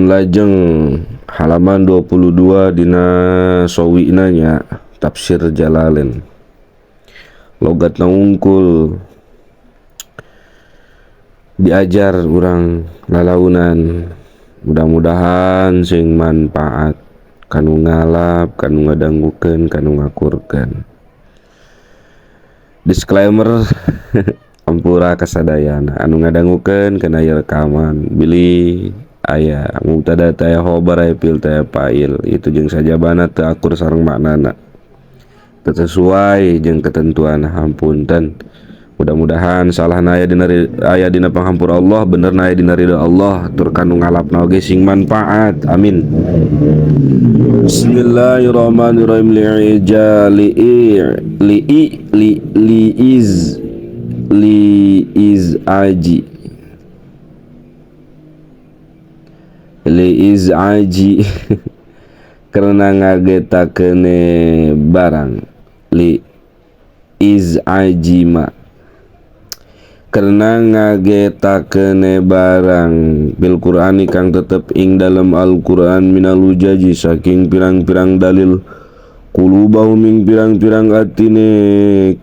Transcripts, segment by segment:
Sampun lajeng halaman 22 dina sawina nya tafsir Jalalain. Logatna unggul diajar urang lalaunan, mudah-mudahan sing manfaat kanu ngalap, kanu ngadangukeun, kanu ngakurkeun. Disclaimer ampura kasadayana anu ngadangukeun kana ieu rekaman bilih aya mubtada teh aya khobar aya fi'il teh aya fa'il itu jeung sajabana teu akur sareng maknana teu sesuai jeung ketentuan hampunten. Mudah-mudahan salahna aya dina panghampura Allah, benerna aya dina ridha Allah, tur kanu ngalapna oge sing manfaat. Amin. Bismillahirrahmanirrahim. Li'ijali li li li iz li iz aji li iz aji karena ngagetakene barang li iz ajima karena ngagetakene barang bil Qur'ani kang tetep ing dalam Al-Qur'an minal hujaji saking pirang-pirang dalil kulubahum ing pirang-pirang atine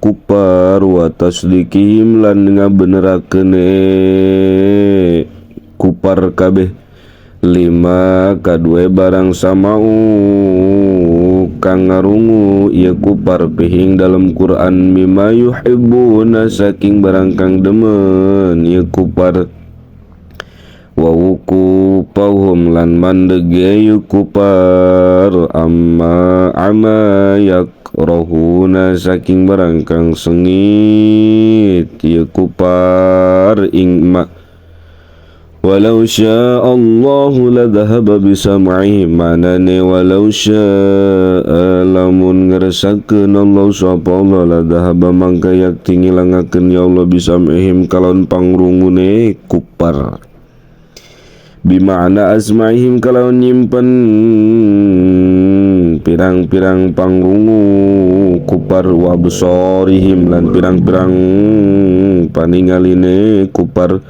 kupar wa tasdikihim lan ngabenerakene kupar kabeh lima kadue barang samau kang ngarungu ieu kupar pihing dalam Quran mimma yuhibbuna saking barang kang demen ieu kupar wa wuqufahum lan mandege ieu kupar amma ama yakrahuna saking barang kang sengit ieu kupar ing ma. Walau syaa Allahu la dhahaba bisam'ihim manane walau syaa lamun ngeresakeun Allah sapa Allah la dhahaba mangka yakti ngilangakeun ya Allah bisam'ihim kalawan pangrungune kupar bima'na asma'ihim kalawan nyimpen pirang-pirang pangrungu kupar wa absarihim lan pirang-pirang paningaline kupar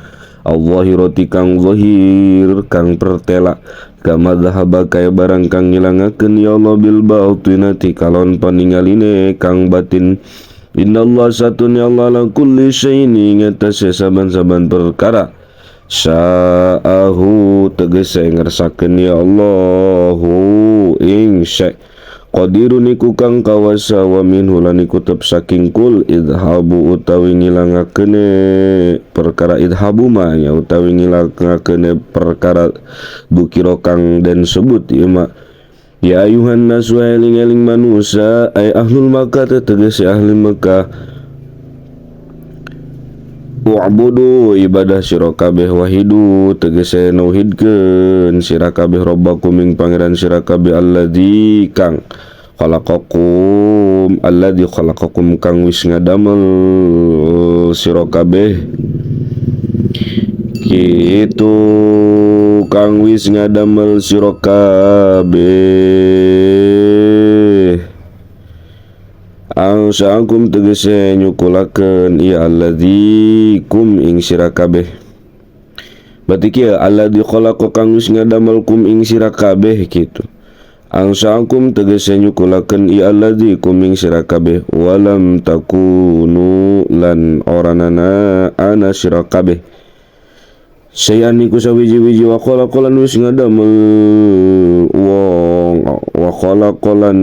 Al-zahirati kang zahir kang pertela kama dhahaba kaya barang kang ngilangakeun ya Allah bil batinati kalon paningaline kang batin. Innallaha satun ya Allah ala kulli syai'in ngatasi saban-saban perkara sya'ahu tegese ngersakeun ya Allahu ing syai' qadirun iku kang kawasa wa minhu lan iku tep saking kul idhabu utawi ngilangakene perkara idhabu ma nya utawi ngilangakene perkara dukira kang den sebut ieu ma ya ayuhan nasu eling-eling manusa ay ahlul Makkah tegese ahli Makkah u'budu ibadah sira kabeh wahidu tegese nauhidkeun sira kabeh robbakum ing pangeran sira kabeh alladzi kang khalaqakum alladzi khalaqakum kang wis ngadamel sira kabeh kitu kang wis ngadamel sira kabeh Angsaakum tegese nyukulakeun ieu alladzi kum ing sira kabeh. Berarti kieu alladzi khalaqa kang wis ngadamel kum ing sira kabeh kitu. Angsaakum tegese nyukulakeun ieu alladzi kum ing sira kabeh walam takunu lan oranana ana sira kabeh. Sayan iku sawiji-wiji wa khalaqalan wis ngadamel wong wa khalaqalan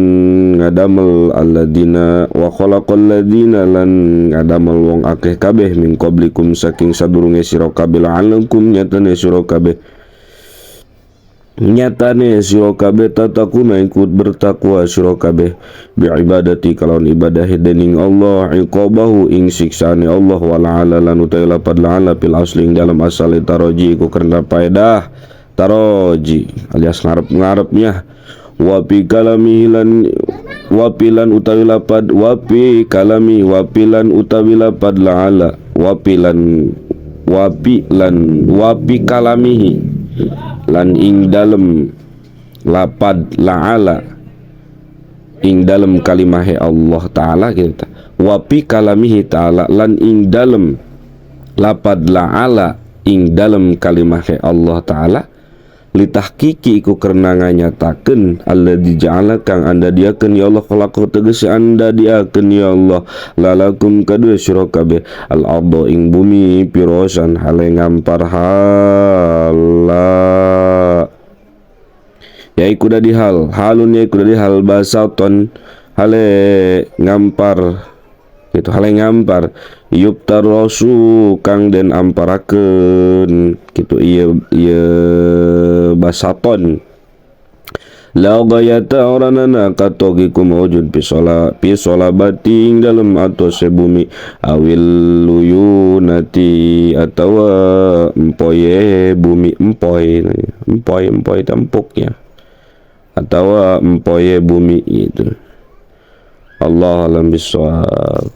ngadamel alladina wa khalaqal ladina lan ngadamel wong akeh kabeh min qablikum saking sadurunge sira kabeh la'allakum nyatane sira kabeh nyatane sira kabeh tatakuna ikut bertakwa sira kabeh bi ibadati kalawan ibadah dening Allah iqabahu ing siksane Allah wala ala lan utai lapad la'ala fil asli ing dalam asal taroji iku karena faedah taroji alias ngarep-ngarepnya wa bi kalami lan wapilan utawi lapad wapi kalami wapilan utawi lapad la'ala wapilan wapilan wapi kalamihi lan ing dalem lapad la'ala ing dalem kalimahe Allah Ta'ala kita wapi kalamihi ta'ala lan ing dalem lapad la'ala ing dalem kalimahe Allah Ta'ala Litahqiqi iku karena nganyatakeun alladzi ja'ala kang anda diakeun ya Allah, khalaqa tegese anda diakeun ya Allah, lalakum kadue sira kabeh, al ardo ing bumi, firosan hale ngampar hala yaiku dadi hal halun, yaiku dadi hal basaton hale ngampar itu, hale ngampar yuftarasyu kang den amparakeun kitu ieu ieu basaton. La ghayata oranana katogi ku maujud fi sholabati ing dalem atose bumi, awil luyunati atawa empoye bumi, empoy empoy empoy tempuknya, atawa empoye bumi itu. Allah alam bisawab.